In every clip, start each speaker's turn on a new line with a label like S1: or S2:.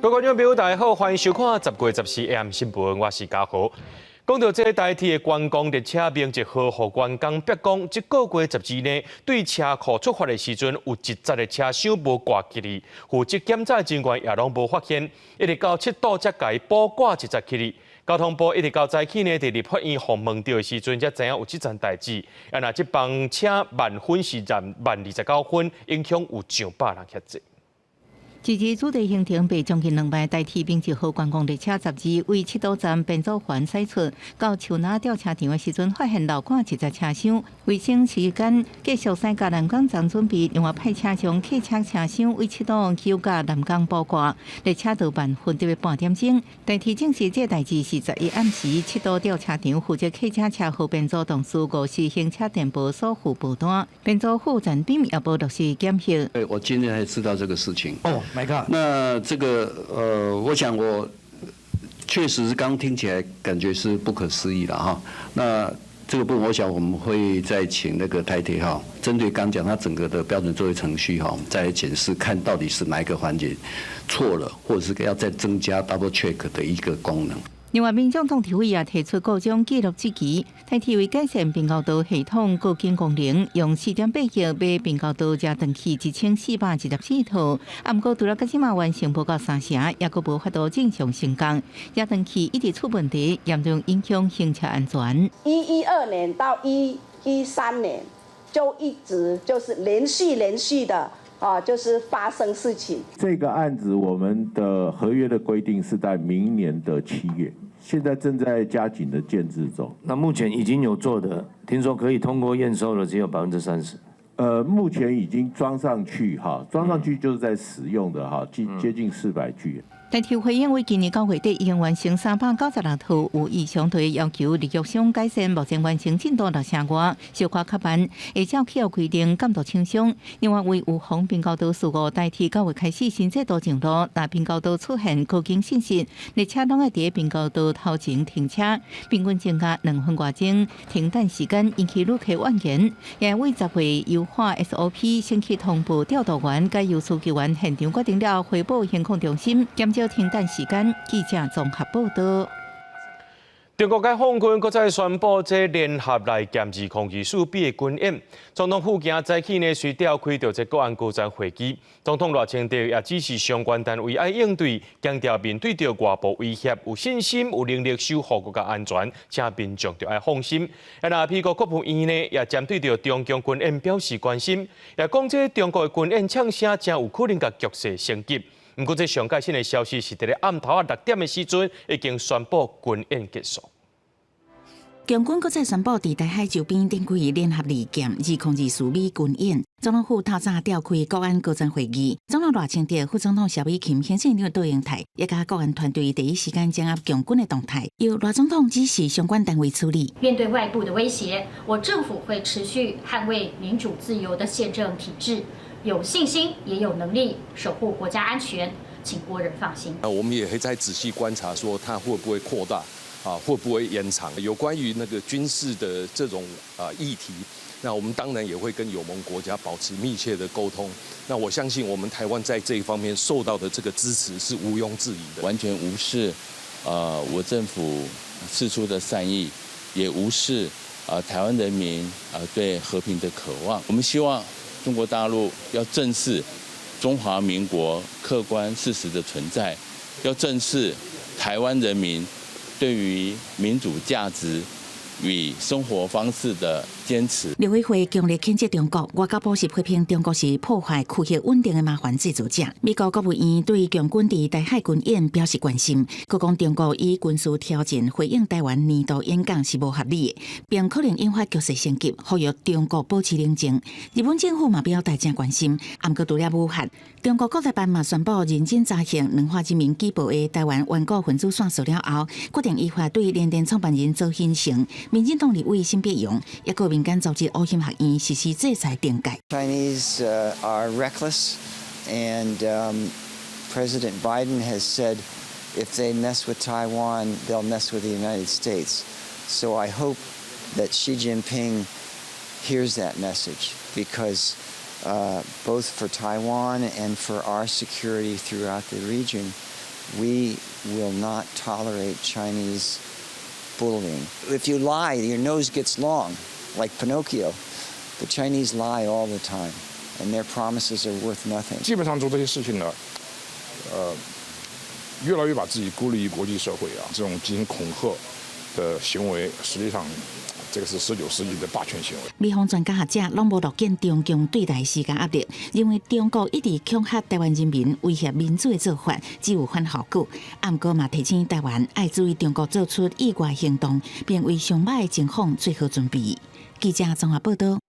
S1: 各位觀眾朋友，大家好，歡迎收看10月14 AM 新聞，我是嘉豪。講到這個台鐵的觀光列車明治號予員工逼宮，這個月12呢，對車庫出發的時陣，有一節的車廂無掛起來，負責檢查人員也攏無發現，一直到七堵才共伊補掛一節起來。交通部一直到早起呢，佇立法院予問著的時陣，才知影有這層代誌。啊，若這班車慢分是慢29分，影響有上百人遐濟。
S2: 這次主題行程爬將近2萬台鐵明治號觀光列車12為七堵站編組環駛出到樹林調車場的時陣，發現漏掛一節車廂，為省時間，繼續駛到南港站準備，另外派車將客車車廂為七堵九甲南港補掛，列車就慢分得半點鐘。台鐵證實這代誌是11暗時七堵調車場負責客車車號編組同事誤時行車電報所附報單，編組副站長也無落實檢核。
S3: 我今天才知道這個事情。
S4: Oh my God。
S3: 那這個我想我確實是剛聽起來感覺是不可思議了哈。那這個部分，我想我們會再請那個台鐵哈，針對剛講它整個的標準作業程序哈，再來檢視看到底是哪一個環節錯了，或者是要再增加 double check 的一個功能。
S2: 另外，民眾黨立委也提出各種記錄質疑，台鐵為改善併購道系統告警功能，用4.8億買併購道遮斷器1424套，啊，毋過除了到這馬完成無夠三成，也閣無法度正常成功。遮斷器一直出問題，嚴重影響行車安全。
S5: 112年到113年，就一直就是連續連續的啊，就是發生事情。
S6: 這個案子，我們的合約的規定是在明年的7月。現在正在加緊的建置中。
S7: 那目前已經有做的，聽說可以通過驗收的只有30%。
S6: 目前已經裝上去哈，裝上去就是在使用的哈，接近400具。
S2: 台鐵回應為今年9月底已經完成396套，有異常對要求立約商改善，目前完成進度六成外，小可較慢，會照契約規定監督廠商。另外為預防併購道事故，台鐵9月開始新制度上路，若併購道出現告警信息，列車攏愛佇併購道頭前停車，平均增加2分外鐘停等時間，引起旅客怨言。也為10月優化 SOP，先去通報調度員、佮由書記員現場決定了後，回報行控中心，減少停等時間。記者綜合報道。
S1: 中國解放軍閣再宣布這聯合來艦2024米的軍演。總統府今早起呢，隨調開著這國安高層會議。總統賴清德也指示相關單位愛應對，強調面對著外部威脅，有信心、有能力守護國家安全，請民眾著愛放心。啊，若美國國務院呢，也針對著中共軍演表示關心，也講這中國的軍演嗆聲誠有可能共局勢升級。毋過，這上蓋新的消息是佇咧暗頭仔6點的時陣，已經宣布軍演結束。
S8: 共軍閣再宣布佇台海周邊展開聯合利劍2024米軍演。總統府透早召開國安高層會議，總統賴清德、副總統蕭美琴、行政院長卓榮泰，也佮國安團隊第一時間掌握共軍的動態，由賴總統指示相關單位處理。
S9: 面對外部的威脅，我政府會持續捍衛民主自由的憲政體制，有信心也有能力守護國家安全，請國人放心。
S10: 那我們也會再仔細觀察，說它會不會擴大，啊，會不會延長？有關於那個軍事的這種啊議題，那我們當然也會跟友盟國家保持密切的溝通。那我相信我們台灣在這一方面受到的這個支持是毋庸置疑的。
S11: 完全無視，我政府釋出的善意，也無視啊台灣人民啊對和平的渴望。我們希望中國大陸要正視中華民國客觀事實的存在，要正視台灣人民對於民主價值與生活方式的堅持。
S8: 陸委會強烈譴責中國，外交部是批評中國是破壞區域穩定的麻煩製造者。美國國務院對共軍佇台海軍演表示關心，閣講中國以軍事挑戰回應台灣年度演講是無合理的，並可能引發局勢升級，呼籲中國保持冷靜。日本政府嘛表態誠關心，毋過除了武嚇，中國國台辦嘛宣布認真查核兩岸人民舉報的台灣頑固分子線索了後，決定依法對聯電創辦人曹興誠、民進黨立委沈伯洋，抑閣民間組織烏欣學院實施制裁懲戒。
S12: Chinese are reckless, and President Biden has said if they mess with Taiwan, they'll mess with the United States. So I hope that Xi Jinping hears that message because both for Taiwan and for our security throughout the region, We will not tolerate Chinese bullying. If you lie, your nose gets long, like Pinocchio. The Chinese lie all the time, and their promises are worth nothing.
S4: 基本上做這些事情呢，越來越把自己孤立於國際社會啊，這種進行恐嚇的行為，實際上，這個是19世紀的霸權行為。
S8: 美方專家學者攏無樂見中共對台施加壓力，認為中國一直恐嚇台灣人民、威脅民主的做法，只有反效果。毋過嘛提醒台灣愛注意中國做出意外行動，並為上歹的情況做好準備。記者綜合報道。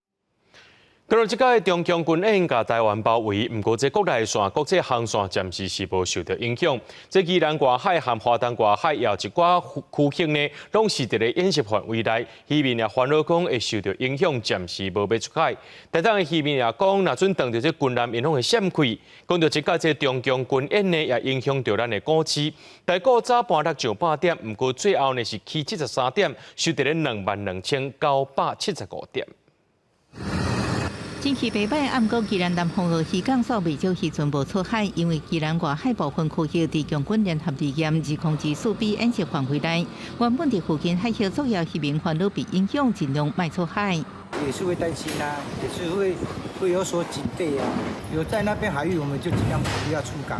S1: 過去這擺中共軍演共台灣包圍，毋過這國內線、國際航線暫時是無受到影響。這宜蘭外海和花東外海有一寡區域呢，攏是佇咧演習範圍內，漁民也煩惱講會受到影響，暫時無欲出海。台東的漁民也講，若準撞著這軍艦，𪜶攏會閃開。講著這擺這中共軍演呢，也影響著咱的股市。台股早盤落上百點，毋過最後呢是起73點，收佇咧22,975點。
S2: 天氣袂䆀，毋過宜蘭南風號漁港煞袂少漁船無出海，因為宜蘭外海部分區域佇共軍聯合二驗2024B 演習範圍內，原本佇附近海域作業漁民煩惱被影響，盡量莫出海。
S13: 也是會擔心啊，也是會有所警備啊。有在那邊海域，我們就盡量不要出港。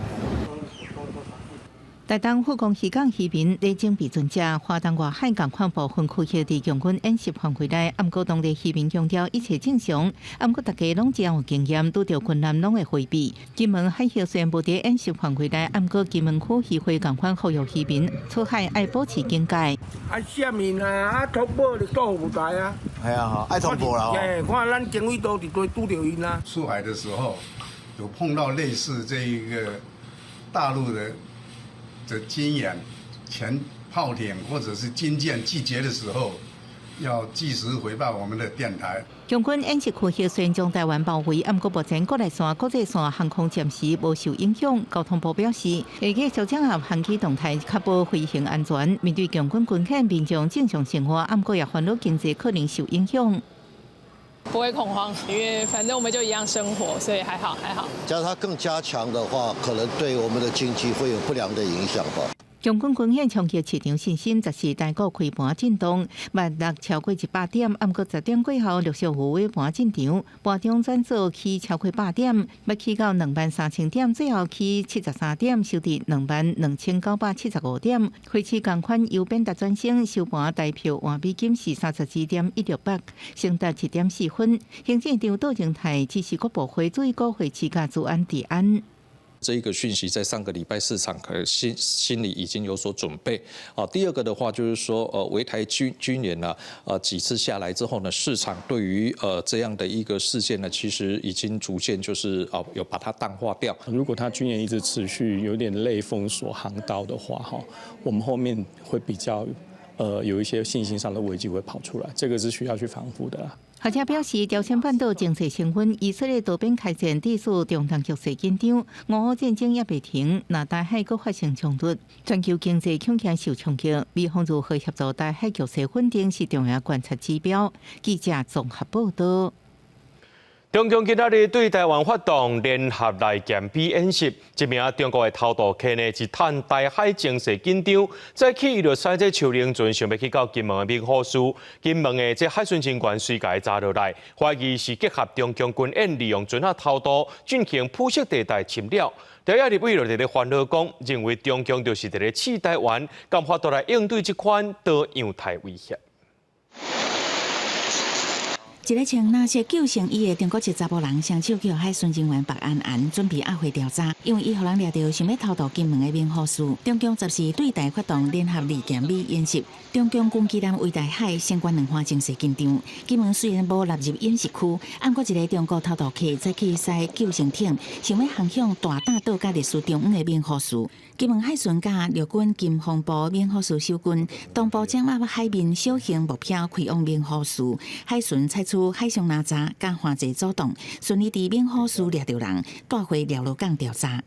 S2: 台東富岡漁港漁民咧準備船隻，花東外海仝款部分區域佇共軍演習範圍內，毋過當地漁民強調一切正常，毋過大家攏真有經驗，拄著軍艦攏會迴避。金門海域雖然無佇演習範圍內，毋過金門區漁會仝款呼籲漁民出海愛保持警戒。
S14: 啊，啥物啊？啊，通報就倒舞台啊。
S15: 係啊，愛通報啦。
S14: 哎，看咱警衛都佇對拄著𪜶啊。
S16: 出海的時候，有碰到類似這一個大陸的軍演、前炮艇或者是軍艦集結的時候，要及時回報我們的電台。
S2: 共軍演習區域雖然將台灣包圍，毋過目前國內線、國際線航空暫時無受影響。交通部表示，會繼續掌握航機動態，確保飛行安全。面對共軍軍演，民眾正常生活，毋過也煩惱經濟可能受影響。
S17: 不會恐慌，因為反正我們就一樣生活，所以還好還好。
S15: 假如它更加強的話，可能對我們的經濟會有不良的影響吧。
S2: 共軍軍演衝擊市場信心，十四台股開盤震盪，萬六超過100點，毋過10點過後陸續有尾盤進場，盤中轉做起超過百點，欲起到23,000點，最後起73點，收佇22,975點。匯市仝款由貶值轉升，收盤台票換美金是32.168，升達1.4分。行政院長杜榮泰指示各部會注意股匯市佮資安治安。
S18: 這一個訊息在上個禮拜市場可能心裡已經有所準備。啊，第二個的話就是說，圍台軍演呢，幾次下來之後呢，市場對於這樣的一個事件呢，其實已經逐漸就是啊有把它淡化掉。
S19: 如果它軍演一直持續，有點類封鎖航道的話，哈，我們後面會比較有一些信心上的危機會跑出來，這個是需要去防護的啦。
S2: 學者表示，朝鮮半島情勢升溫，以色列多邊開戰，致使中東局勢緊張，俄烏戰爭猶未停，若台海閣發生衝突，全球經濟恐驚受衝擊。美方如何協助台海局勢穩定是重要觀察指標。記者綜合報道。
S1: 中共今仔日對台灣發動聯合來艦 B 演習，這名中國的偷渡客呢是趁台海情勢緊張，早起伊就駛這樹奶船，想欲去到金門的明湖嶼，金門的這海巡人員隨共伊查落來，懷疑是結合中共軍演，利用船仔偷渡進行灰色地帶侵擾。朝野立委就佇咧煩惱講，認為中共就是佇咧試台灣，敢有法度來應對這款多樣態威脅。
S8: 一个穿藍色救生衣的中國籍查埔人，雙手予海巡人員縛絚絚，準備押回調查。因為伊予人掠著想欲偷渡金門的明湖嶼。中共14對台發動聯合二艦 B 演習，中共軍機艦圍台海，相關兩岸情勢緊張。金門雖然無納入演習區，毋過一个中國偷渡客早起駛救生艇，想欲航向大膽島佮歷史中央的明湖嶼。金門海巡佮陸軍金防部明湖嶼守軍同步掌握海面小型目標開往明湖嶼，海巡採取海上攔查佮環節組動，順利佇明湖嶼掠著人，帶回寮羅港調查。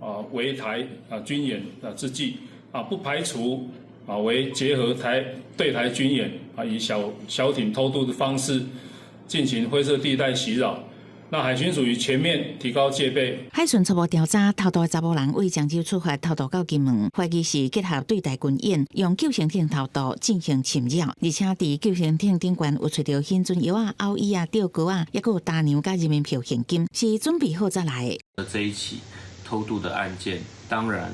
S20: 啊，圍台啊軍演啊之際啊，不排除啊為結合台對台軍演啊，以小艇偷渡的方式進行灰色地帶襲擾。那海巡署已全面提高戒備。
S8: 海巡初步調查，偷渡的查埔人為漳州出發偷渡到金門，懷疑是結合對台軍演，用救生艇偷渡進行侵擾，而且佇救生艇頂懸有揣著興船藥仔、拗椅仔、吊鈎仔，抑閣有大洋佮人民幣現金，是準備好才來的。
S21: 這一起偷渡的案件，當然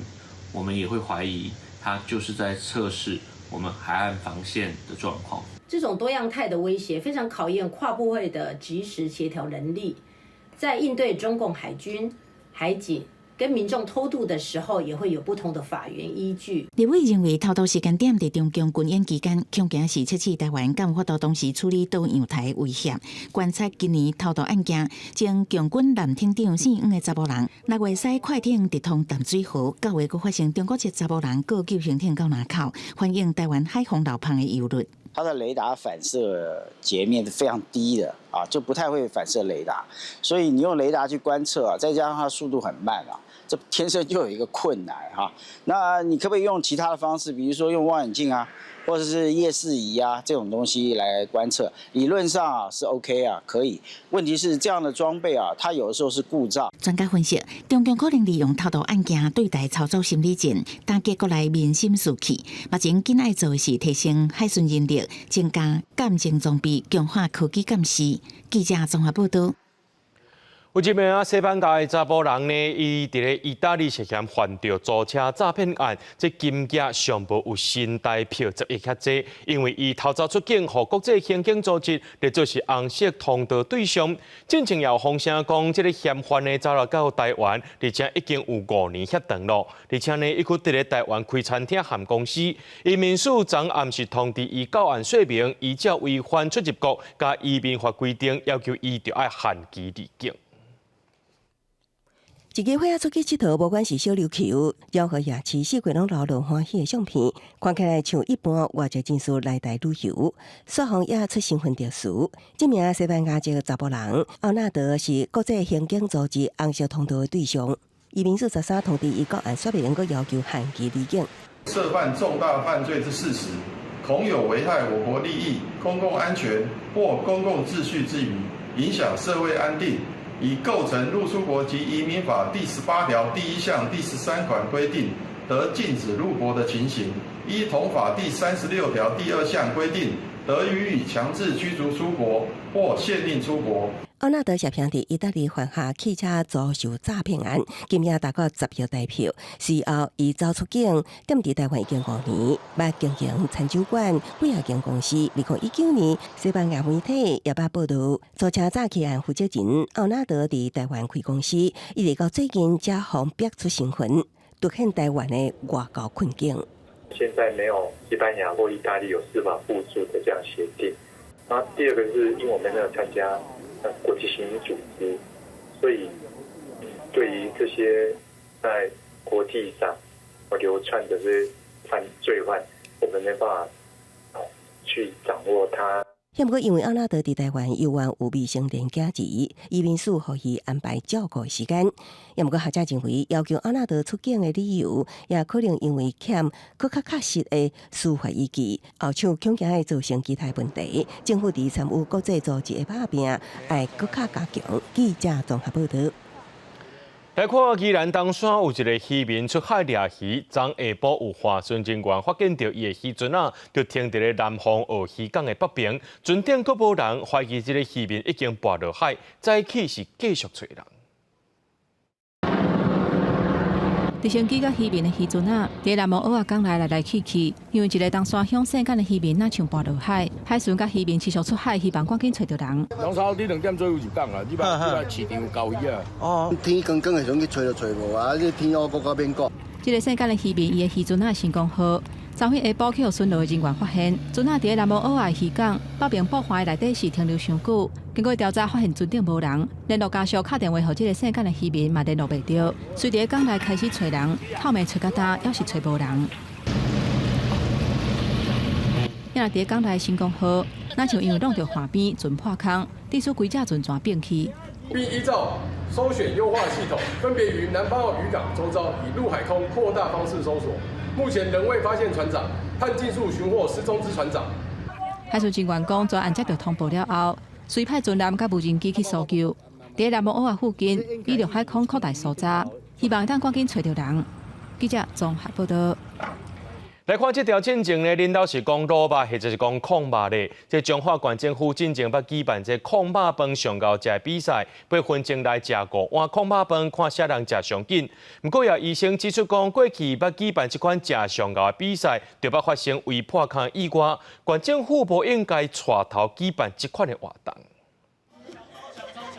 S21: 我們也會懷疑，他就是在測試我們海岸防線的狀況。
S22: 這種多樣態的威脅非常考驗跨部會的即時協調能力，在應對中共海軍、海警跟民眾偷渡的時候，也會有不同的法源依據。
S8: 立委認為偷渡時間點佇中共軍演期間，恐驚是測試台灣敢有法度同時處理多樣態威脅。觀察今年偷渡案件，前共軍艦艇長姓黃的查埔人，6月駛快艇直通淡水河，9月閣發生中國籍查埔人過救生艇到林口，反映台灣海防漏縫的憂慮。
S23: 它的雷達反射截面是非常低的啊，就不太會反射雷達，所以你用雷達去觀測啊，再加上它速度很慢啊，這天生就有一個困難哈。那你可不可以用其他的方式，比如說用望遠鏡啊，或者是夜視儀啊這種東西來觀測？理論上啊是 OK 啊，可以。問題是這樣的裝備啊，它有的時候是故障。
S8: 專家分析，中共可能利用偷渡案件對台操作心理戰，打擊國內民心士氣。目前緊愛做的是提升海巡人力，增加鑑證裝備，強化科技監視。記者綜合報道。
S1: 有一名啊西班牙的查埔人呢，伊佇咧意大利涉嫌犯著租車詐騙案，這金額上無有新台票10億遐濟，因為伊偷走出境，予國際刑警組織列做是紅色通道對象。進前也有風聲講，這个嫌犯呢走來到台灣，而且已經有5年遐長咯。而且呢，伊閣佇咧台灣開餐廳和公司。移民署昨暗時通知伊到案說明，依照違反出入國佮移民法規定，要求伊著愛限期離境。
S24: 一家伙仔出去𨑨迌，無管是小琉球、饒河夜市，四界攏留落歡喜的相片，看起來像一般外籍人士來台旅遊。煞予惹出身份特殊，這名西班牙籍查埔人奧納德是國際刑警組織紅色通道的對象。移民署13通知伊到案說明，閣要求限期離境。
S25: 涉犯重大犯罪之事實，恐有危害我國利益、公共安全或公共秩序之虞，影響社會安定。已構成入出國及移民法第18條第1項第13款規定得禁止入國的情形，依同法第36條第2項規定，得予以強制驅逐出國或限令出國。
S24: 奧納德涉嫌佇意大利犯下汽車租售詐騙案，金額達到10億台票。隨後，伊走出境，踮佇台灣已經5年，捌經營餐酒館、幾仔間公司。2019年，西班牙媒體也捌報道，租車詐騙案負責人奧納德佇台灣開公司，一直到最近才予逼出身份，凸顯台灣的外交困境。
S26: 現在沒有西班牙或意大利有司法互助的這樣協定。那第二個是因為我們沒有參加國際刑警組織，所以對於這些在國際上流竄的這些犯罪犯，我們沒辦法去掌握他。
S24: 毋過因為奧納德佇台灣猶原有未成年囝兒，移民署予伊安排照顧時間。毋過學者認為，要求奧納德出境的理由，也可能因為欠閣較確實的司法依據，後手恐驚會造成其他問題。政府佇參與國際組織的拍拚，愛閣較加強。記者綜合報道。
S1: 來看宜蘭東山有一个漁民出海掠魚，昨下晡有帆船人員發現著伊的漁船仔，就停佇咧南方澳漁港的北邊，船頂閣無人，懷疑這个漁民已經跋落海，早起是繼續揣人。
S27: 直升機佮漁民的漁船仔，佇南澳蚵仔港內來來去去，因為一个東山鄉姓簡的漁民若像跋落海，海巡佮漁民持續出海，希望趕緊揣著人。
S28: 攏差不多2點左右入港啊，這擺這擺市場有交魚啊。
S15: 哦，天光光的時陣去揣就揣無啊，這天烏閣較免講。
S27: 這个姓簡的漁民，伊的漁船仔成功號，昨昏下晡去予巡邏的人員發現，船仔佇咧南澳蚵仔漁港北邊布帆的內底是停留傷久。經過調查，發現船頂無人，聯絡家屬敲電話予這个姓簡的漁民，嘛聯絡袂著。隨佇咧港內開始揣人，透暝揣到今，猶是揣無人。也若佇咧港內成功號，若像因為挵著岸邊船破空，致使規隻船全變去。
S28: 並依照搜選優化系統，分別於南方澳漁港周遭以陸海空擴大方式搜索。目前仍未發現船長，盼盡速尋獲失蹤之船長。
S27: 海巡人員講，專案接到通報了後，隨派船艦佮無人機去搜救。佇南無蚵仔附近以陸海空擴大搜查，希望會當趕緊揣著人。記者綜合報道。
S1: 來看這條進前呢，恁兜是講滷肉或者是講炕肉咧？這彰化縣政府進前欲舉辦這炕肉飯上𠢕食的比賽，八分鐘內食五碗炕肉飯，看啥人食上緊。毋過也醫生指出講，過去捌舉辦這款食上𠢕的比賽，就捌發生胃破空意外，縣政府無應該帶頭舉辦這款的活動。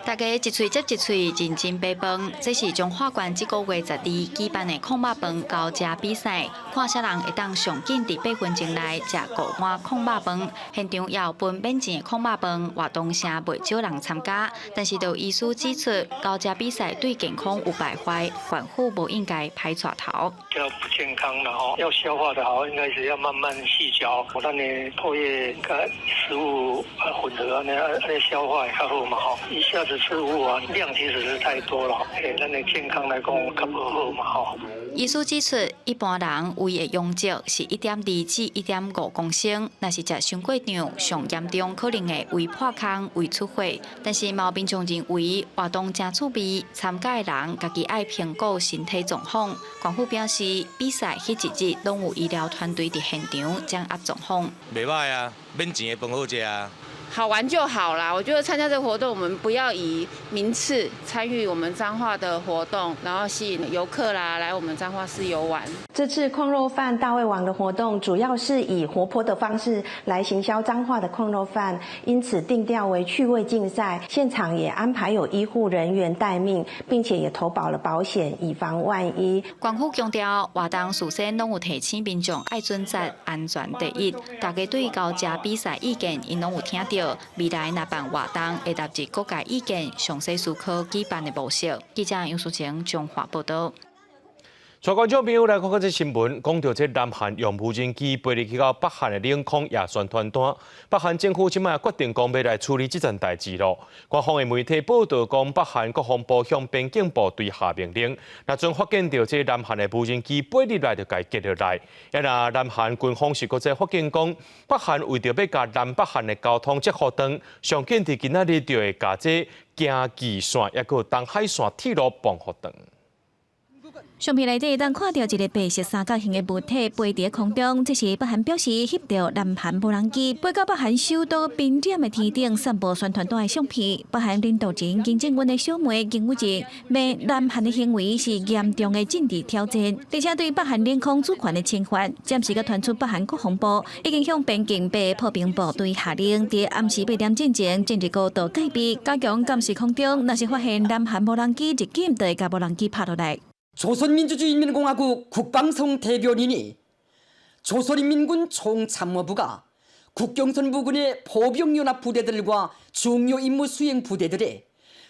S3: 大家一喙接一喙，認真扒飯。這是彰化縣這個月12舉辦的炕肉飯猴食比賽，看啥人會當上緊佇八分鐘內食五碗炕肉飯。現場也有分免錢的炕肉飯，活動誠袂少人參加。但是，就醫師指出，猴食比賽對健康有敗壞，縣府無應該歹帶頭。
S5: 較不健康的吼，要消化的好，應該是要慢慢細嚼。咱的唾液佮食物混合，按呢按呢消化會較好嘛吼。一下子吃五碗，量其實是太多了，欸，咱的健康來講較無好嘛吼。
S3: 醫師指出，一般人胃的容積是1.2至1.5公升，若是食傷過量，上嚴重可能會胃破空、胃出血。但是嘛有民眾認為活動誠趣味，參加的人家己愛評估身體狀況。縣府表示，比賽彼一日攏有醫療團隊佇現場掌握狀況。
S6: 袂䆀啊，免錢的飯好食啊。
S7: 好玩就好啦，我覺得參加這個活動，我們不要以名次參與我們彰化的活動，然後吸引遊客啦來我們彰化市遊玩。
S9: 這次炕肉飯大胃王的活動，主要是以活潑的方式來行銷彰化的炕肉飯，因此定調為趣味競賽。現場也安排有醫護人員待命，並且也投保了保險，以防萬一。
S3: 縣府強調，活動事先攏有提醒民眾愛準則安全第一。大家對猴食比賽意見，𪜶攏有聽著。未來若辦活動，會納入各界意見，詳細思考舉辦的模式。記者楊淑晴彰化報道。
S1: 帶觀眾朋友來看看這新聞，講著這南韓用無人機飛入去到北韓的領空，也宣傳單。北韓政府這擺決定講欲來處理這層代誌囉。官方的媒體報導講，北韓國防部向邊境部隊下命令，若準發現著這南韓的無人機飛入來，就共擊落來。啊若南韓軍方是閣再發現講，北韓為著欲共南北韓的交通切予斷，上緊佇今仔日就會共這京畿線，抑閣東海線鐵路磅予斷。
S10: 相片內底當看著一个白色三角形的物體飛佇空中，這是北韓表示翕著南韓無人機飛到北韓首都平壤的天頂散布宣傳單的相片。北韓領導人金正恩的小妹金與正罵南韓的行為是嚴重的政治挑戰，而且對北韓領空主權的侵犯。暫時閣傳出北韓國防部已經向邊境白炮兵部隊下令，佇暗時八點進前進入高度戒備，加強監視空中，若是發現南韓無人機入境，就會共無人機拍落來。
S11: 조선민주주의인민공화국 국방성 대변인이 조선인민군 총참모부가 국경선 부근의 포병연합 부대들과 중요 임무 수행 부대들의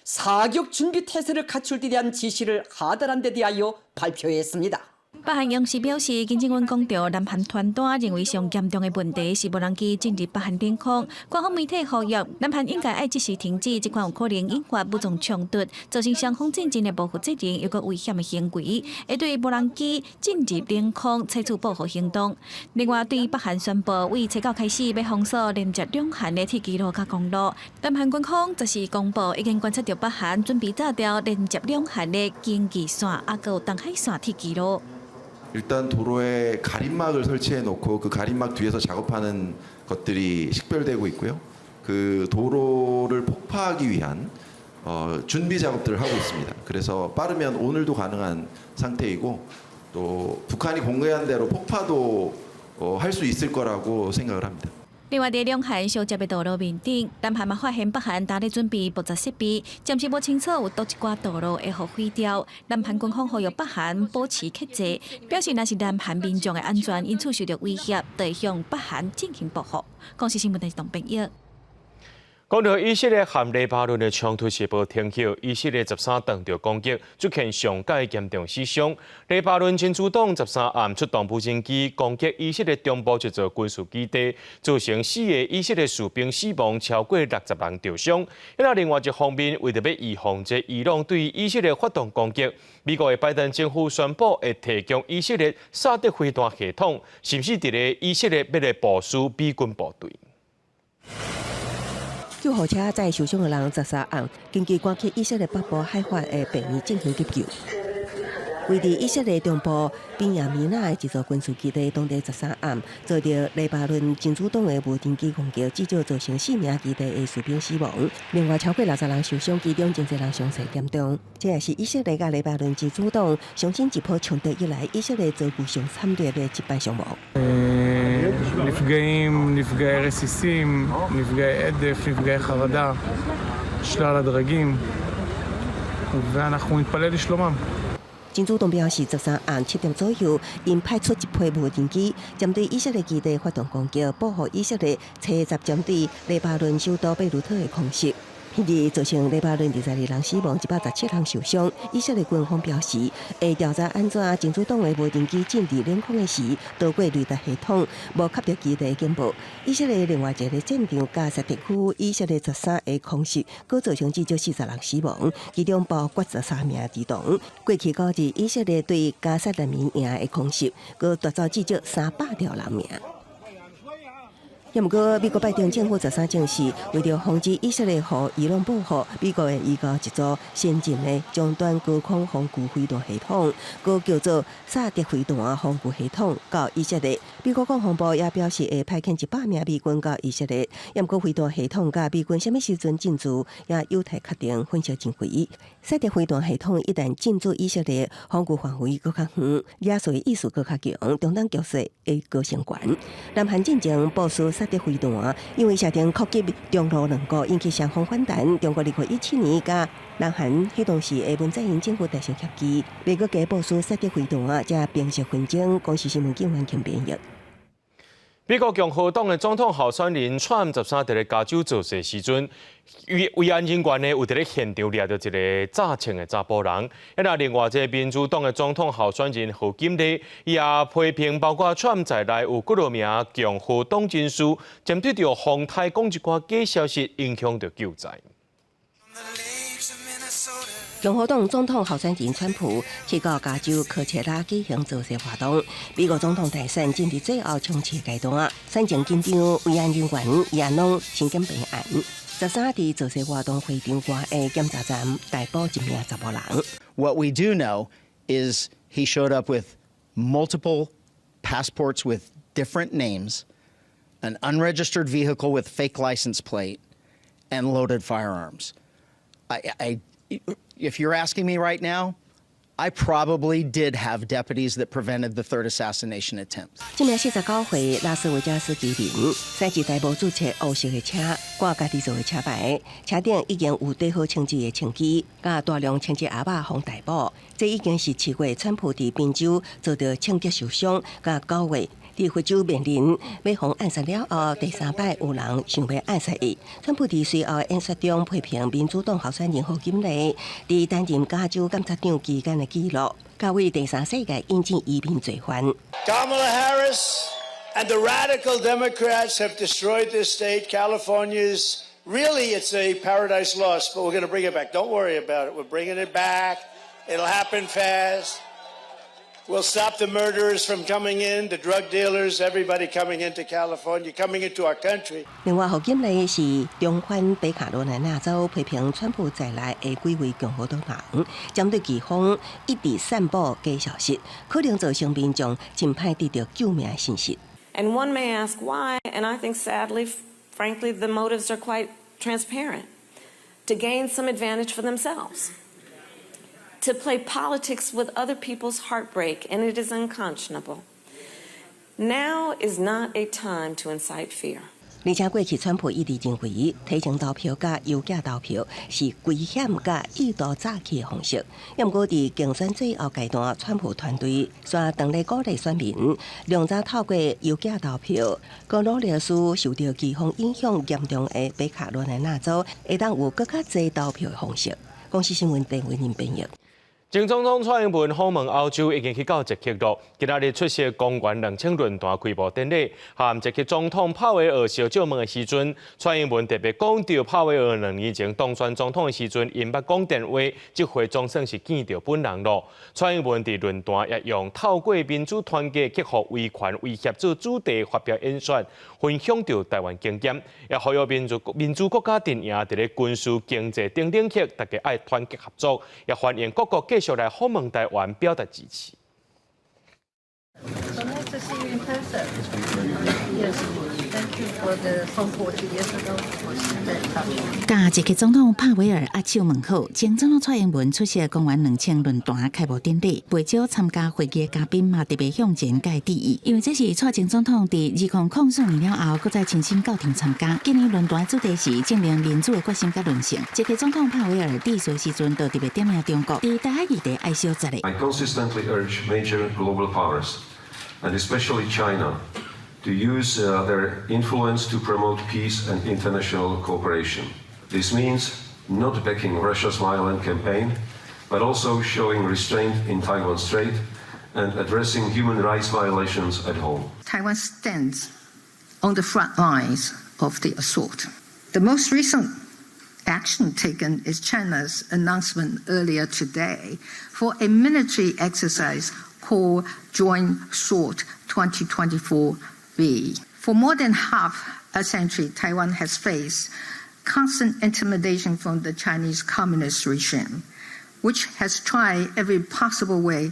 S11: 사격 준비 태세를 갖출 데 대한 지시를 하달한 데 대하여 발표했습니다.
S10: 北韓央視表示，金正恩講著南韓傳單，認為上嚴重的問題是無人機進入北韓領空。官方媒體呼籲，南韓應該愛即時停止這款有可能引發武裝衝突、造成雙方戰爭的無負責任又閣危險的行為，會對無人機進入領空採取報復行動。另外，對北韓宣布為初九開始欲封鎖連接兩韓的鐵軌路佮公路，南韓軍方則是公布已經觀察著北韓準備炸掉連接兩韓的京畿線，抑閣有東海線鐵軌路。
S12: 일단 도로에 가림막을 설치해 놓고 그 가림막 뒤에서 작업하는 것들이 식별되고 있고요. 그 도로를 폭파하기 위한 준비 작업들을 하고 있습니다. 그래서 빠르면 오늘도 가능한 상태이고 또 북한이 공개한 대로 폭파도 할 수 있을 거라고 생각을 합니다.
S10: 另外，佇兩韓相接的道路面頂，南韓嘛發現北韓呾咧準備爆炸設備，暫時無清楚有佗一寡道路會予毀掉。南韓軍方呼籲北韓保持克制，表示若是南韓民眾的安全因此受著威脅，就會向北韓進行報復。公視新聞電視董編譯。
S1: 講著以色列和黎巴嫩的衝突是無停歇，以色列13當著攻擊，出現上蓋嚴重死傷。黎巴嫩真主黨13暗出動無人機攻擊以色列中部一座軍事基地，造成四個以色列士兵死亡，超過60人著傷。那另外一方面，為著欲預防這伊朗對以色列發動攻擊，美國的拜登政府宣布會提供以色列薩德飛彈系統，是毋是佇咧以色列欲來部署美軍部隊？
S24: 救護車載受傷的人十三暗，緊急趕去以色列北部海法的病院進行急救。位佇以色列中部賓亞米納的一座軍事基地，當地十三暗遭著黎巴嫩真主黨的無人機攻擊，至少造成四名基地的士兵死亡，另外超過60人受傷，其中真濟人傷勢嚴重。這也是以色列佮黎巴嫩真主黨上新一波衝突以來，以色列遭遇上慘烈的一擺傷亡。
S2: נפגעים, נפגעי רסיסים, נפגעי הדף, נפגעי חרדה, שלל הדרגים, ואנחנו נתפלל לשלומם.
S24: 真主黨表示，十三暗7點左右，𪜶派出一批無人機，針對以色列基地發動攻擊，報復以色列初十針對黎巴嫩首都貝魯特的空襲。彼日造成黎巴嫩22人死亡，117人受傷。以色列軍方表示，會調查按怎真主黨的無人機進入領空的時，逃過雷達系統，無吸著基地警報。以色列另外一个戰場加薩地區，以色列十三的空襲，閣造成至少40人死亡，其中包括13名兒童。過去9日，以色列對加薩難民營的空襲，閣奪走至少300條人命。也毋過，美國拜登政府十三證實，為著防止以色列予伊朗報復，美國會移交一組先進的終端高空防禦飛彈系統，閣叫做薩德飛彈防禦系統，到以色列。美國國防部也表示會派遣100名美軍到以色列。也毋過，飛彈系統佮美軍啥物時陣進駐，也有待確定。分析認為，薩德飛彈系統一旦進駐以色列，防禦範圍閣較遠，亞述的意思閣較強，中東局勢會閣升懸。南韓進前部署薩德飛彈，因為射程擴及中露兩國，引起雙方反彈。中國2017年佮南韓彼當時的文在寅政府達成協議，袂閣加部署薩德飛彈，才平息紛爭。公視新聞警員編譯。
S1: 美國共和黨的總統候選人川普十三佇咧加州造勢時陣，維安人員呢有佇咧現場掠著一個詐槍的查埔人。啊，那另外一个民主黨的總統候選人賀錦麗也批評，包括川普在內有幾多名共和黨人士，針對著風颱講一寡假消息，影響著救災。
S24: 共和黨總統候選人川普去到加州科切拉舉行造勢活動，美國總統大選進入最後衝刺階段，選情緊張，維安人員也攏身兼備案。十三佇造勢活動會場外的檢查站逮捕一名查埔人。
S4: What we do know is he showed up with multiple passports with different names, an unregistered vehicle with fake license plate, and loaded firearms. If you're asking me right now, I probably did have deputies that prevented the third assassination attempt.
S24: 這名49歲拉斯維加斯居民，駛一台無註冊烏色的車，掛家己做的車牌，車頂已經有綴好槍支的槍支，佮大量槍支盒仔予逮捕。這已經是七月川普佇賓州遭著槍擊受傷，佮9月佇佛州面臨欲予暗殺了後，第三擺有人想欲暗殺伊。川普佇隨後演說中批評民主黨候選人賀錦麗佇擔任加州檢察長期間的記錄，佮為第三世界引進移民罪犯。
S13: Kamala Harris and the radical Democrats have destroyed this state. California's really, it's a paradise lost, but we're going to bring it back. Don't worry about it. We're bringing it back. It'll happen fast. We'll stop the murderers from coming in, the drug dealers, everybody coming into California, coming into our country.
S24: 另外，賀錦麗是重返北卡羅來納州，批評川普在內的幾位共和黨人，針對飴風一直散布假消息，可能造成民眾真歹得著救命信息。
S14: And one may ask why, and I think sadly, frankly, the motives are quite transparent. To gain some advantage for themselves. To play politics with other people's heartbreak, and it is unconscionable. Now is not a time to incite fear.
S24: 而且過去川普一直認為提前投票佮郵寄投票是危險佮意圖詐欺的方式。毋過佇競選最後階段，川普團隊煞當咧鼓勵選民，量早透過郵寄投票，閣努力使受著颶風影響嚴重的北卡羅來納州會當有閣較濟投票的方式。公視新聞鄧偉寧編譯。
S1: 前總統蔡英文訪問歐洲已經去到捷克囉，今仔日出席公元2000論壇開幕典禮，和捷克總統帕維爾相借問的時陣，蔡英文特別講著帕維爾2年前當選總統的時陣，𪜶捌講電話，這回總算是見著本人囉。蔡英文佇論壇也用透過民主團結克服威權威脅做主題發表演說，分享著台灣經驗，也呼籲民主國家陣營佇咧軍事、經濟等領域，大家愛團結合作，也歡迎各國繼續來訪問台灣，表達支持。
S16: So nice to see you in person. Yes, thank you for the phone call 2 years ago. It was very touching.
S8: 佮捷克總統帕維爾握手問好，前總統蔡英文出席公元2000論壇開幕典禮，袂少參加會議的嘉賓嘛特別向前共伊致意，因為這是蔡前總統佇2004年了後，閣再親身到場參加。今年論壇主題是證明民主的決心佮韌性。捷克總統帕維爾致辭時陣，就特別點名中國，佇台海議題愛小踑咧。
S17: I consistently urge major global powers, and especially China, to use their influence to promote peace and international cooperation. This means not backing Russia's violent campaign, but also showing restraint in Taiwan Strait and addressing human rights violations at home.
S16: Taiwan stands on the front lines of the assault. The most recent action taken is China's announcement earlier today for a military exercise called Joint Sword 2024B. For more than half a century, Taiwan has faced constant intimidation from the Chinese Communist regime, which has tried every possible way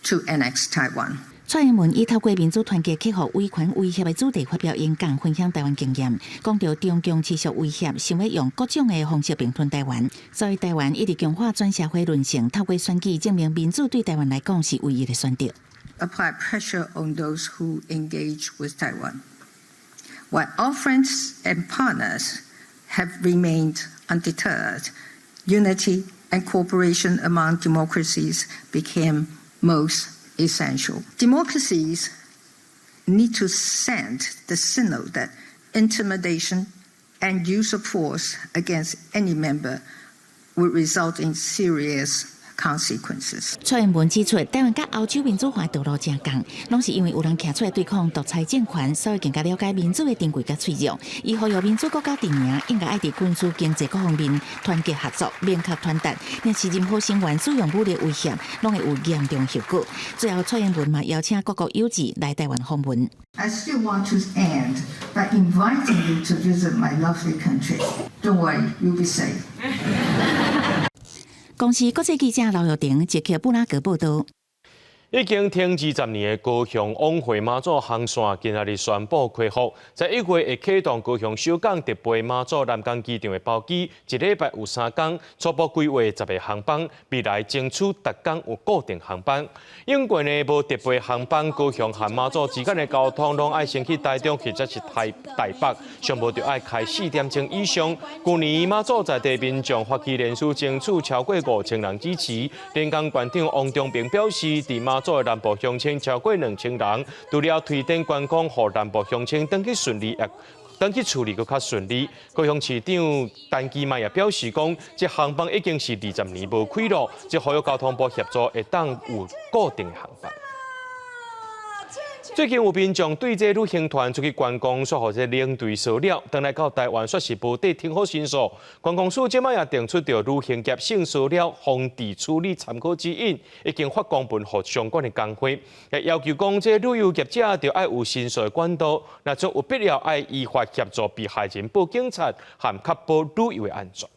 S16: to annex Taiwan.
S8: 蔡英文以透過民主團結克服威權威脅的主題發表演講，分享台灣經驗，講著中共持續威脅，想欲用各種的方式併吞台灣，所以台灣一直強化全社會韌性，透過選舉證明民主對台灣來講是唯一的選擇。
S16: Apply pressure on those who engage with Taiwan. While our friends and partners have remained undeterred, unity and cooperation among democracies became most essential. Democracies need to send the signal that intimidation and use of force against any member would result in serious consequences.
S8: 蔡英文指出，台灣佮歐洲民主化道路誠仝，攏是因為有人徛出來對抗獨裁政權，所以更加了解民主的珍貴佮脆弱。伊呼籲民主國家陣營應該愛佇軍事、經濟各方面團結合作，明確傳達，若是任何成員使用武力威脅，攏會有嚴重後果。最後，蔡英文嘛邀請各國友人來台灣訪問。
S16: I still want to end by inviting you to visit my lovely country. Don't worry, you'll be safe.
S8: 公視國際記者劉玉婷，捷克布拉格報導。
S1: 已經停20年的高雄往回馬祖航線，今仔日宣布恢復，在1月會啟動高雄首港直飛馬祖南港機場的包機，一禮拜有三工，初步規劃10個航班，未來爭取逐工有固定航班。永過呢無直飛航班，高雄和馬祖之間的交通攏愛先去台中或者是台北，上無就愛開4點鐘以上。舊年馬祖在地民眾發起聯署爭取超過5000人支持，連江縣長王中平表示，佇馬祖的南部鄉親超過2000人，除了推展觀光，予南部鄉親轉去順利，也轉去厝裡閣較順利。高雄市長陳其邁也表示講，這航班已經是20年無開囉，這呼籲交通部協助會當有固定的航班。最近有民眾對這旅行團出去觀光，煞予這領隊騷擾，轉來到台灣，煞是無得停好申訴。觀光署這擺也定出著旅行業性騷擾防治處理參考指引，已經發公文予相關的工會，也要求講這旅遊業者著愛有申訴的管道，若將有必要愛依法協助被害人報警察，和確保旅遊的安全。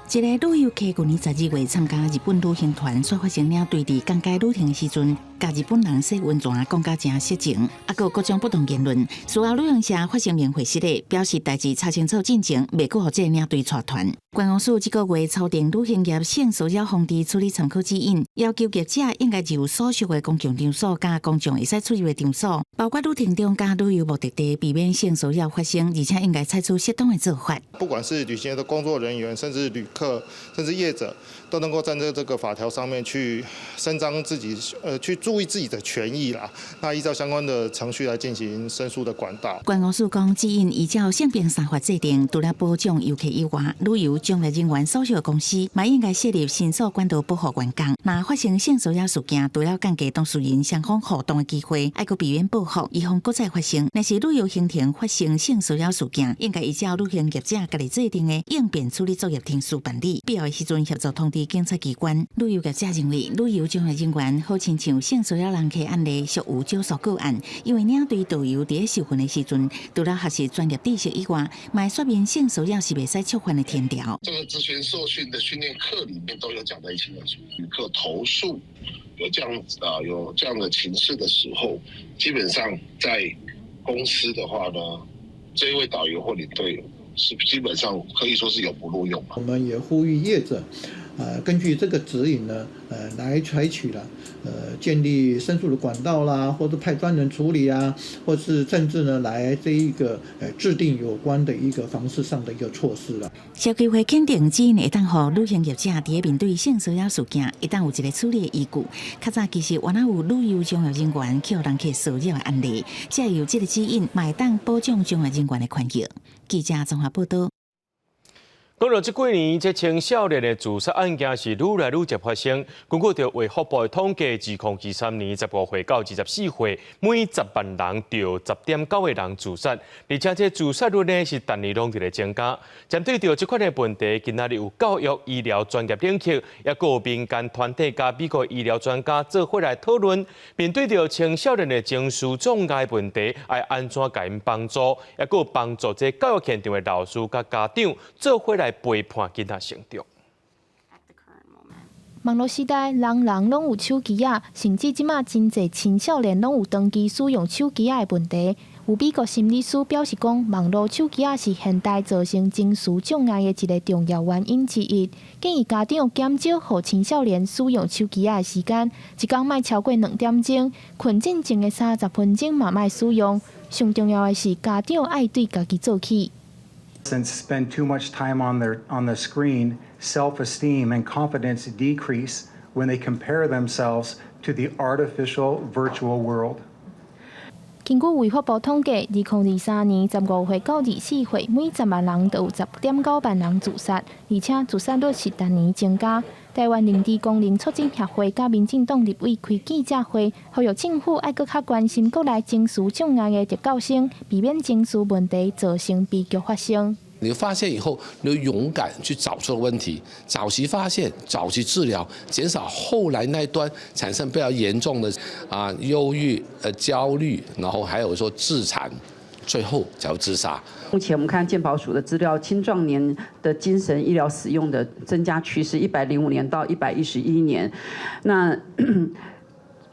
S8: 一个旅遊客舊年12月參加日本旅行團，煞發生領隊佇講解旅程的時陣，共日本人洗溫泉講甲誠色情，啊，閣有各種不當言論。事後旅行社發聲明回釋咧，表示代誌查清楚進前，袂閣予這个領隊帶團。觀光署這個月草訂旅行業性騷擾防治處理參考指引，要求業者應該就所屬的公共場所佮公眾會使出入的場所，包括旅程中佮旅遊目的地，避免性騷擾發生，而且應該採取適當的做法。
S25: 不管是旅行社的工作人員，甚至旅客，甚至業者，都
S15: 都能夠站在這個法條上面去伸張自己，去注意自己的權益啦。那依照相關的程序來進行申訴的管道。
S8: 觀光署講，指引依照性平三法制定，除了保障遊客以外，旅遊從業人員所屬公司嘛應該設立申訴管道保護員工。若發生性騷擾事件，除了降低當事人雙方互動的機會，愛閣避免報復，預防閣再發生。若是旅遊行程發生性騷擾事件，應該依照旅行業者家己制定的應變處理作業程序辦理，必要的時陣協助通知警察機關。旅遊業者認為，旅遊從業人員好親像性騷擾人客案例屬有少數個案，因為領隊導遊佇咧受訓的時陣，除了學習專業知識以外，嘛會說明性騷擾是袂使觸犯的天條。
S18: 這個職前受訓的訓練課裡面都有講得一清二楚。旅客投訴有這樣子啊，有這樣的情勢的時候，基本上在公司的話呢，這一位導遊或領隊是基本上可以說是永不錄用。
S19: 我們也呼籲業者，根據這個指引呢，來採取了，建立申訴的管道啦，或者派專人處理啊，或是甚至呢，來這一個，制定有關的一個防治上的一個措施啦。
S8: 消基會肯定指引會當予旅行業者佇咧面對性騷擾事件，會當有一個處理的依據。較早其實原來有旅遊從業人員予人客騷擾的案例，藉由這個指引，嘛會當保障從業人員的權益。記者綜合報道。
S1: 講到這幾年，這青少年的自殺案件是愈來愈濟發生。根據著衛福部的統計，2023年15歲到24歲，每10萬人就有10.9個人自殺，而且這自殺率呢是逐年攏佇咧增加。針對著這款的問題，今仔日有教育、醫療專業領域，抑閣有民間團體佮美國醫療專家做伙來討論，面對著青少年的情緒障礙問題，愛按怎共𪜶幫助，抑閣有幫助這教育現場的老師佮家長做伙來陪伴囡仔成長。
S20: 網路時代，人人攏有手機仔，甚至這馬真濟青少年攏有長期使用手機仔的問題。有美國心理師表示講，網路手機仔是現代造成情緒障礙的一個重要原因之一。建議家長減少予青少年使用手機仔的時間，一工莫超過2點鐘，睏進前的30分鐘嘛莫使用。上重要的是，家長愛對家己做起。
S21: Spend too much time on the screen, self-esteem and confidence decrease when they compare themselves to the artificial virtual world.
S20: 根據衛福部統計，2023年15歲到24歲，每10萬人就有10.9萬人自殺，而且自殺率是逐年增加。台灣認知功能促進協會佮民進黨立委開記者會，呼籲政府愛閣較關心國內情緒障礙的特教生，避免情緒問題造成悲劇發生。
S24: 你發現以後，你勇敢去找出問題，早期發現，早期治療，減少後來那一端產生比較嚴重的啊憂鬱、焦慮，然後還有說自殘，最後才會自殺。
S25: 目前我們看健保署的資料，青壯年的精神醫療使用的增加趨勢，105年到111年，那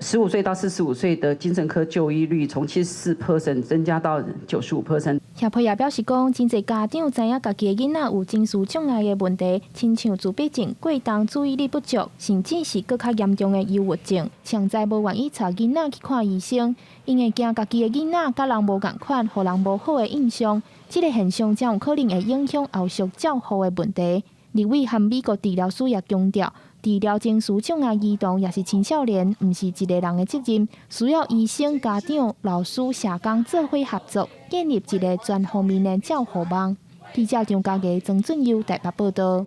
S25: 15歲到45歲的精神科就醫率從74% 增加到95%。
S20: 協會也表示講，真濟家長知影家己的囡仔有情緒障礙的問題，親像自閉症、過動、注意力不足，甚至是閣較嚴重的憂鬱症，實在無願意帶囡仔去看醫生，𪜶會驚家己的囡仔佮人無仝款，予人無好的印象。這個現象真有可能會影響後續照護的問題。立委和美國治療師也強調，治療情緒障礙兒童抑是青少年，毋是一個人的責任，需要醫生、家長、老師、社工做伙合作，建立一個全方面的照護網。記者張家傑、曾俊佑台北報導。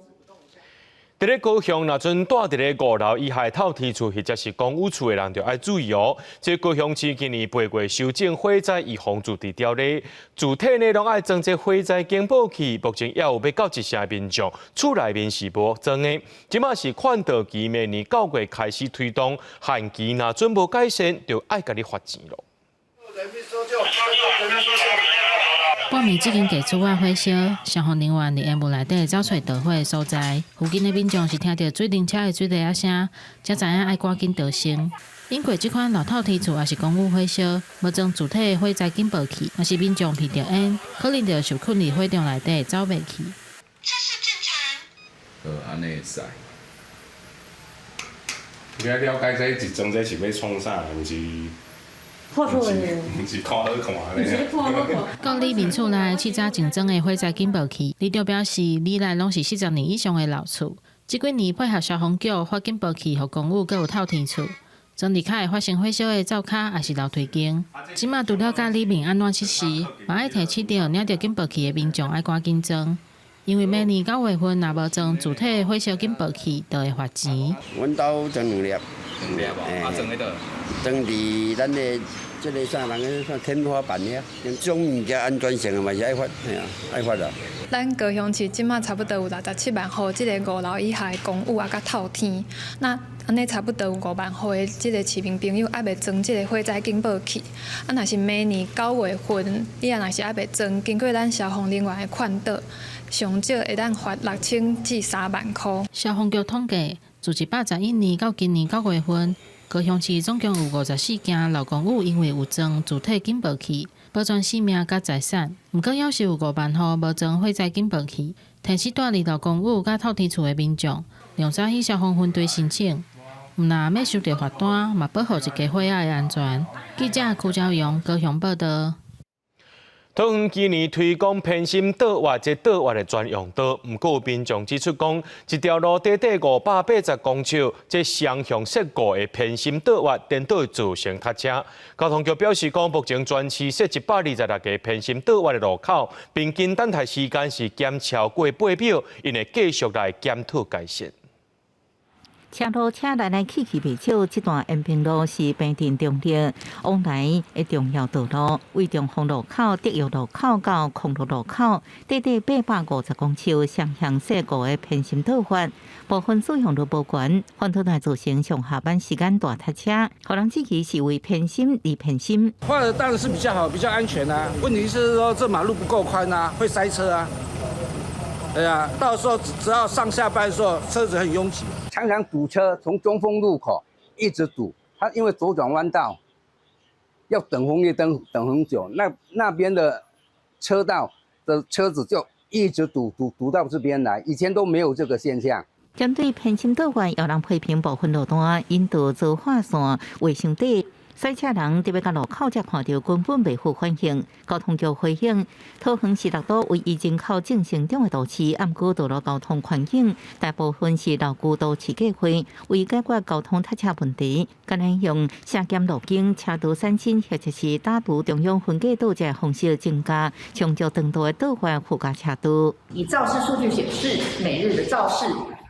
S1: 佇咧高雄，若陣蹛佇咧5樓以下透天厝，或者是公有厝的人，就愛注意哦。這高雄市今年8月修正火災預防自治條例，住宅呢攏愛裝這火災警報器，目前也有欲到一成的民眾厝內面是無裝的。這馬是勸導期，明年9月開始推動，限期若準無改善，就愛共你罰錢囉。
S22: 半暝這間舊厝仔火燒，消防人員佇煙霧內底走揣著火的所在。附近的民眾是聽著水冷車的水螺仔聲，才知影愛趕緊逃生。經過這款老透天厝抑是公寓火燒，無裝自體的火災警報器，若是民眾鼻著煙，可能就受困佇火場內底走袂去。
S27: 這是正常。好，按呢會使。
S28: 你愛了解這一裝這是欲創啥，毋是？
S23: 毋
S28: 是看好看咧。
S22: 到里民厝內試早前裝的火災警報器，里長表示，里內攏是40年以上的老厝，這幾年配合消防局發警報器，予公寓閣有透天厝，裝佇較會發生火燒的灶跤抑是樓梯間。這馬除了教里面按怎設施，嘛愛提醒著領著警報器的民眾愛趕緊裝，因為明年9月份若無裝自體火燒警報器，就會罰錢。
S3: 阮兜裝兩粒，
S5: 兩粒哦，啊裝佇佗？
S3: 裝佇咱的這个啥人啥天花板遐，這種物件安全性嘛是愛罰，嘿啊，愛罰啊。
S6: 咱高雄市這馬差不多有67萬戶，這个5樓以下的公寓啊，佮透天，那按呢差不多有5萬戶的這个市民朋友猶未裝這个火災警報器。啊，若是明年9月份，你若是猶未裝，經過咱消防人員的勸導，上少會當罰6000至3萬箍。
S22: 消防局統計，自111年到今年9月份，高雄市總共有54件老公寓因為有裝自體警報器，保全性命佮財產。毋過，猶是有5萬戶無裝火災警報器，提醒住佇老公寓佮透天厝的民眾，量早去消防分隊申請。毋但免收著罰單，嘛保護一家伙仔的安全。記者柯昭陽高雄報道。
S1: 桃園今年推廣偏心倒彎這倒彎的專用道，毋過有民眾指出講，一條路短短580公尺，這雙向設五个偏心倒彎，顛倒會造成塞車。交通局表示講，目前全市設126個偏心倒彎的路口，平均等待時間是減超過8秒，𪜶會繼續來檢討改善。
S8: 車路車來來去去袂少，這段延平路是平鎮中壢往來的重要道路，為中豐路口、德育路口到康樂路口，短短850公尺，雙向設五个偏心倒彎，部分使用率無懸，反倒來造成上下班時間大塞車，予人質疑是為偏心而偏心。
S7: 畫的當然是比較好，比較安全啊。問題是說這馬路不夠寬啊，會塞車啊。對啊，到時候只要上下班的時候，車子很擁擠。
S9: 常常堵車，從中豐路口一直堵。它因為左轉彎道要等紅綠燈等很久，那邊的車道的車子就一直堵堵堵到這邊來，以前都沒有這個現象。
S8: 針對偏心倒彎，有人批評部分路段引導做劃線畫傷短。賽車人佇欲到路口才看著根本袂赴反應。交通局回應，桃園是六都唯一人口正成長的都市，毋過道路交通環境大部分是老舊都市計劃，為解決交通塞車問題，敢若用削減路徑、車道刪新，或者是打除中央分隔島這方式，增加長足長度的倒彎附加車道。
S11: 以肇事數據顯示，每日的肇事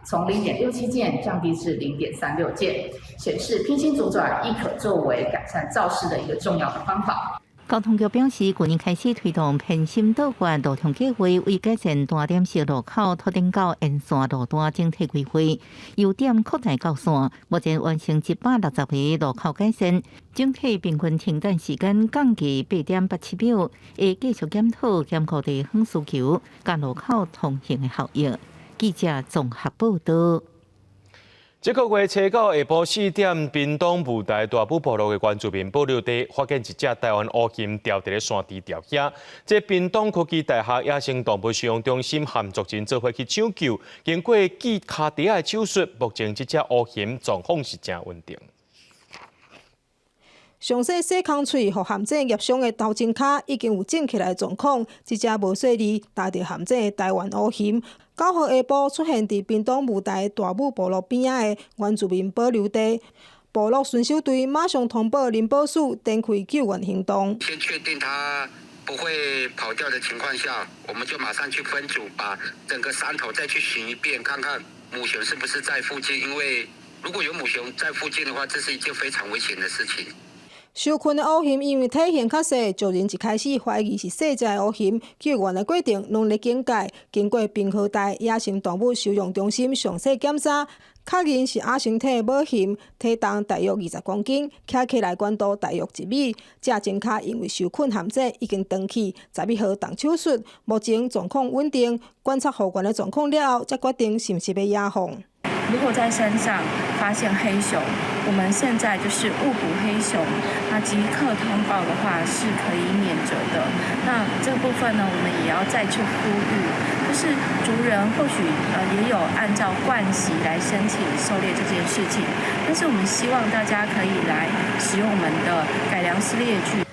S11: 從0.67件降低至0.36件，顯示偏心左轉亦可作為改善肇事的一個重要的方法。
S8: 交通局表示，去年開始推動偏心倒彎路通計劃，為改善單點式路口拓展到沿線路段整體規劃，由點擴大到線，目前完成160個路口改善，整體平均停等時間降低8.87秒，會繼續檢討兼顧地方需求，佮路口通行的效益。記者綜合報道。
S1: 這個月初九下晡4點，屏東霧台大武部落的原住民保留地發現一隻台灣烏熊牢佇咧山豬牢遐。這屏東科技大學野生動物收容中心和族人做伙去搶救，經過鋸跤蹄仔的手術，目前這隻烏熊狀況是誠穩定。
S23: 上細細空喙，予陷阱夾傷的頭前跤已經有種起來的狀況。這隻無細膩踏著陷阱的台灣烏熊，9號下晡出現佇屏東霧台大武部落邊仔的原住民保留地，部落巡守隊馬上通報林保署，展開救援行動。
S26: 先確定它不會跑掉的情況下，我們就馬上去分組，把整個山頭再去尋一遍，看看母熊是不是在附近。因為如果有母熊在附近的話，這是一件非常危險的事情。
S23: 受困的烏熊因為體型較細，族人一開始懷疑是細隻的烏熊。救援的過程攏咧警戒，經過屏科大野生動物收容中心詳細檢查，確認是亞成體母熊，體重大約20公斤，徛起來懸度大約1米。這前跤因為受困陷阱已經斷去，11號動手術，目前狀況穩定。觀察復原的狀況了後，才決定是毋是欲野放。
S29: 如果在山上發現黑熊，我們現在就是誤捕黑熊，那即刻通報的話是可以免責的。那這部分呢，我們也要再次呼籲，就是族人或許也有按照慣習來申請狩獵這件事情，但是我們希望大家可以來使用我們的改良式獵具。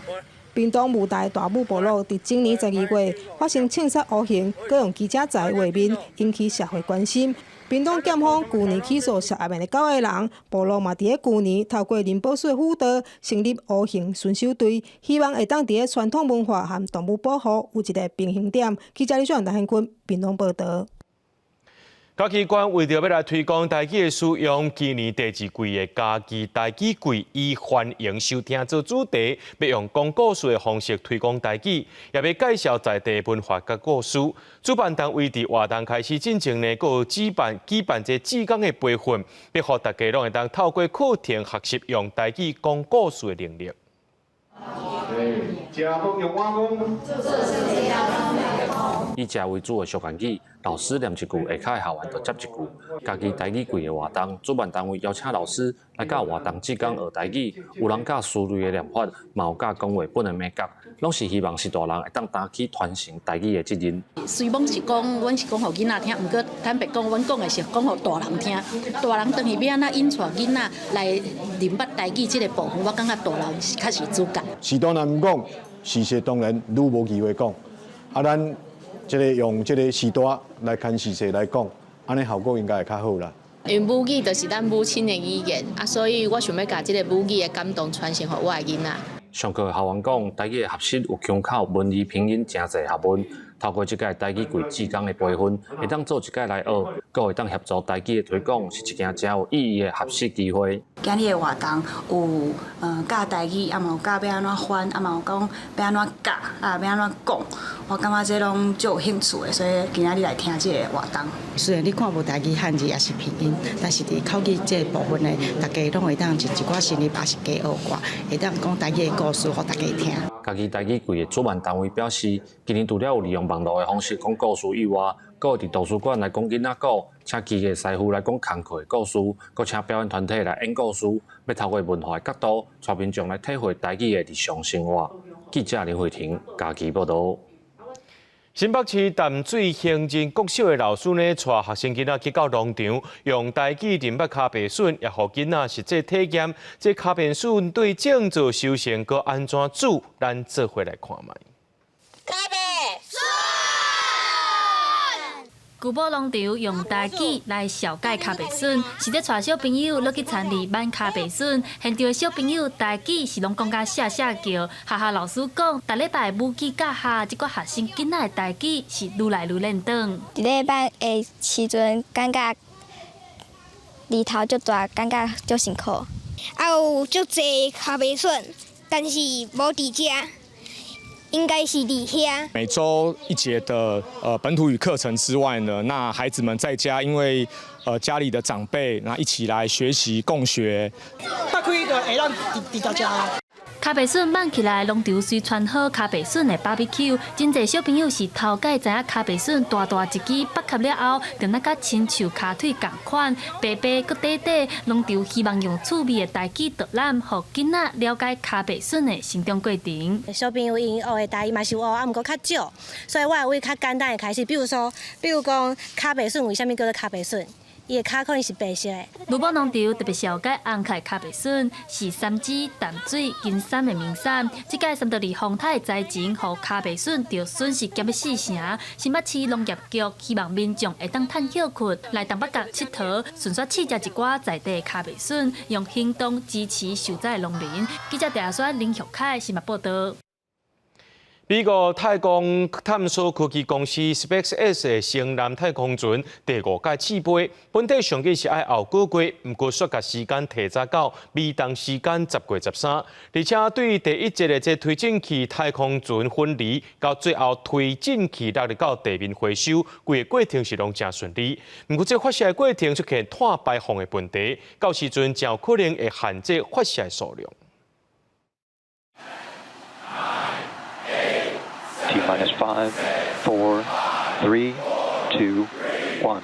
S23: 屏東霧台大武部落佇今年12月發生衝殺烏熊，閣用記者台畫面引起社會關心。屏東檢方舊年起訴涉案的九个人，部落嘛佇咧舊年透過林寶水輔導成立烏熊巡守隊，希望會當佇咧傳統文化和動物保護有一个平衡點。記者李俊陳憲坤屏東報導。
S1: 嘉義縣為著欲來推廣台語的使用，今年第二季的嘉義台語季以歡迎收聽做主題，欲用講故事的方式推廣台語，也欲介紹在地文化佮故事。主辦單位佇活動開始進前呢，閣有舉辦這志工的培訓，欲予大家攏會當透過課程學習用台語講故事的能力。
S2: 食飯用碗公。
S4: 以食為主的相關語，老師念一句，下跤的學員就接一句。嘉義台語季的活動，主辦單位邀請老師來教活動志工學台語，有人教思類的念法，嘛有教講話本的眉角，攏是希望序大人會當擔起傳承台語的責任。
S10: 雖罔是講，阮是講予囡仔聽，毋過坦白講，阮講的是講予大人聽。大人轉去欲按怎引帶囡仔來認捌台語這个部分，我感覺大人是較是主角。
S12: 序大人毋講，序細當然愈無機會講。啊，咱這个用這个序大來牽序細來講，按呢效果應該會較好啦。
S13: 因為母語就是咱母親的語言啊，所以我想欲共這个母語的感動傳承予我的囡仔。
S4: 上課的學員講，台語的學習有腔口、文字、拼音，誠濟學問。透過這屆台語季志工的培訓，會當做一屆來學，閣會當協助台語的推廣，是一件誠有意義的學習機會。
S14: 今日的活動有教台語，啊嘛有教欲按怎翻，啊嘛有講欲按怎教，啊欲按怎講，我感覺這攏足有興趣的，所以今仔日來聽這个活動。
S15: 雖然你看無台語漢字抑是拼音，但是佇口語這个部分呢，大家攏會當一寡新字，抑是加學寡，會當講台語的故事予大家聽。
S4: 嘉義台語季的主辦單位表示，今年除了有利用網路的方式講故事以外，閣會佇圖書館來講囡仔故，請機械師傅來講工課的故事，閣請表演團體來演故事，欲透過文化的角度，帶民眾來體會台語的日常生活。記者林慧婷嘉義報導。
S1: 新北市淡水興仁國小的老師呢，帶學生囡仔去到農場，用台語認捌跤白筍，也予囡仔實際體驗這跤白筍對種做收成，閣按怎煮，咱做伙來看覓。
S16: 跤白筍。
S22: 古堡農場用台語來紹介跤白筍，是咧帶小朋友落去田裡挽跤白筍。現場的小朋友台語是攏講甲聲聲叫。學校老師講，逐禮拜母語教學，這寡學生囡仔的台語是愈來愈輪轉。
S17: 一禮拜的時陣，感覺日頭足大，感覺足辛苦。
S30: 啊，有足濟跤白筍，但是無佇遮。應該是佇遐。
S31: 每週一節的本土語課程之外呢，那孩子們在家，因為家裡的長輩，那一起來學習共學。
S32: 打開就會當佇佇遮食。
S22: 跤白筍挽起來，農場隨傳好跤白筍的 barbecue，真濟小朋友是頭擺知影跤白筍大大一支，剝殼了後，就若佮親像跤腿仝款，白白閣短短。農場希望用趣味的台語導覽，予囡仔了解跤白筍的成長過程。
S33: 小朋友𪜶學的台語嘛是有學，啊，毋過較少，所以我會為較簡單的開始，比如說，比如講跤白筍為啥物叫做跤白筍？伊的跤可能是白色的。
S22: 盧寶農場特別紹介紅凱跤白筍，是三芝淡水金山的名產。這擺三多利風颱災情，予跤白筍著損失減欲四成。新北市農業局希望民眾會當趁歇睏來東北角𨑨迌，順紲試食一寡在地跤白筍，用行動支持受災農民。記者鄭選林玉凱新聞報導。
S1: 美國太空探索科技公司 SpaceX 的星艦太空船第五屆試飛，本底上緊是愛後個月，毋過煞共時間提早到美東時間10月13，而且對第一節的這推進器太空船分離，到最後推進器落入到地面回收，規個過程是攏誠順利。毋過這發射的過程出現碳排放的問題，到時陣誠有可能會限制發射的數量。
S34: T minus five, four, three, two, one.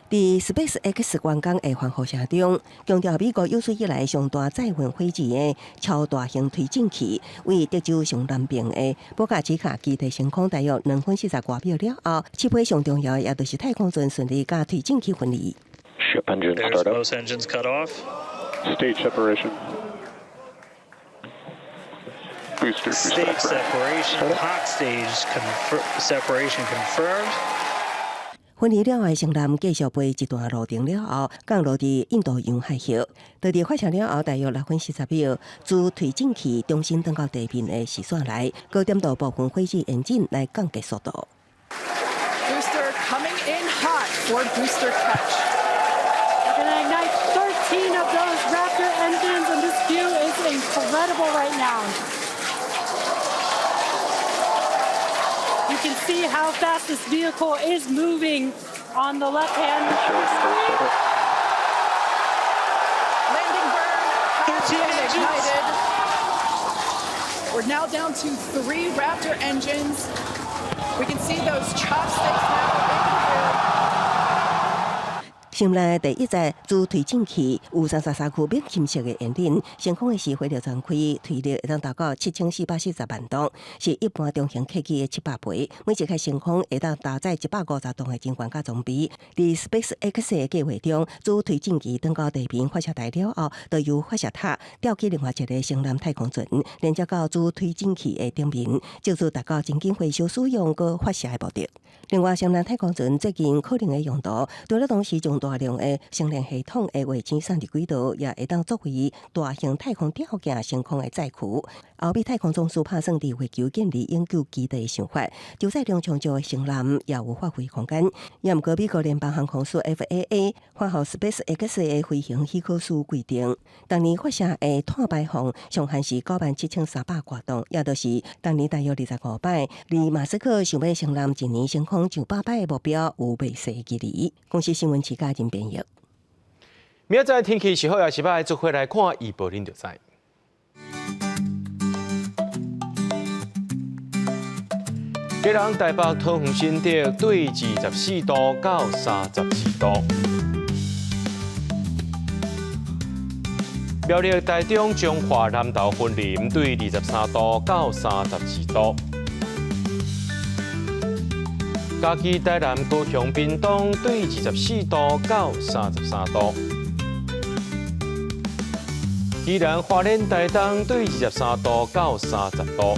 S24: 佇 SpaceX 完工的歡呼聲中，強調美國有史以來上大載運火箭的超大型推進器，位德州上南邊的博卡奇卡基地升空大約2分40外秒了後，試飛上重要的，也就是太空船順利佮推進器分離。
S34: Ship engine start up.
S35: Both engines cut off.
S34: Stage separation.
S2: Stage separation, hot stage separation confirmed.
S24: 分離了後的星艦繼續飛一段路程了後，降落佇印度洋海域。佇佇發射了後，大約6分40秒，主推進器重新轉到地面的視線內，高點度部分火箭引擎來降低速度。
S3: Booster coming in hot for booster catch. We're gonna ignite 13 of those Raptor engines, and this view is incredible right now. You can see how fast this vehicle is moving on the left hand screen. Landing burn has been ignited. We're now down to three Raptor engines. We can see those chopsticks now in view.
S24: 星艦第一載主推進器有33顆免金屬的引擎，升空的時火力全開，推力會當達到7440萬噸，是一般中型客機的700倍。每一擺升空會當搭載150噸的人員佮裝備。佇 SpaceX 的計劃中，主推進器轉到地面發射台了後，就由發射塔吊起另外一个星艦太空船，連接到主推進器的頂面，藉此達到真緊回收使用閣發射的目的。另外，星艦太空船最近可能的用途，除了同時將大量的星鏈系統的衛星送入軌道，也會當作為大型太空吊件升空的載具。後美太空總署拍算佇月球建立永久基地的想法，就載量充足的星艦也有發揮空間。也毋過美國聯邦航空署 FAA 發予 SpaceX 的飛行許可書規定，逐年發射的碳排放上限是97,300外噸，也就是逐年大約25擺。離馬斯克想欲星艦一年升空上百擺的目標有袂細距離。公視新聞徐嘉仁編譯。
S1: 明仔載天氣是好抑是䆀，做伙來看預報，恁就知。基隆、台北、桃園、新竹對24度到32度。苗栗、台中、彰化、南投、雲林對23度到32度。嘉義、台南、高雄、屏東對24度到33度。宜蘭、花蓮、台東對23度到30度。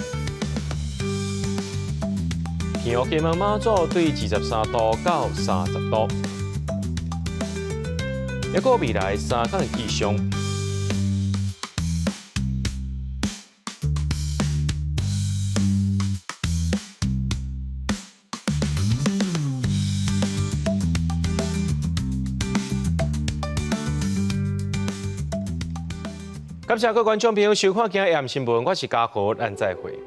S1: 澎湖、金門、馬祖對23度到30度。一個未來3天的氣象。感謝各位觀眾朋友收看今日的新聞，我是嘉豪，咱再會。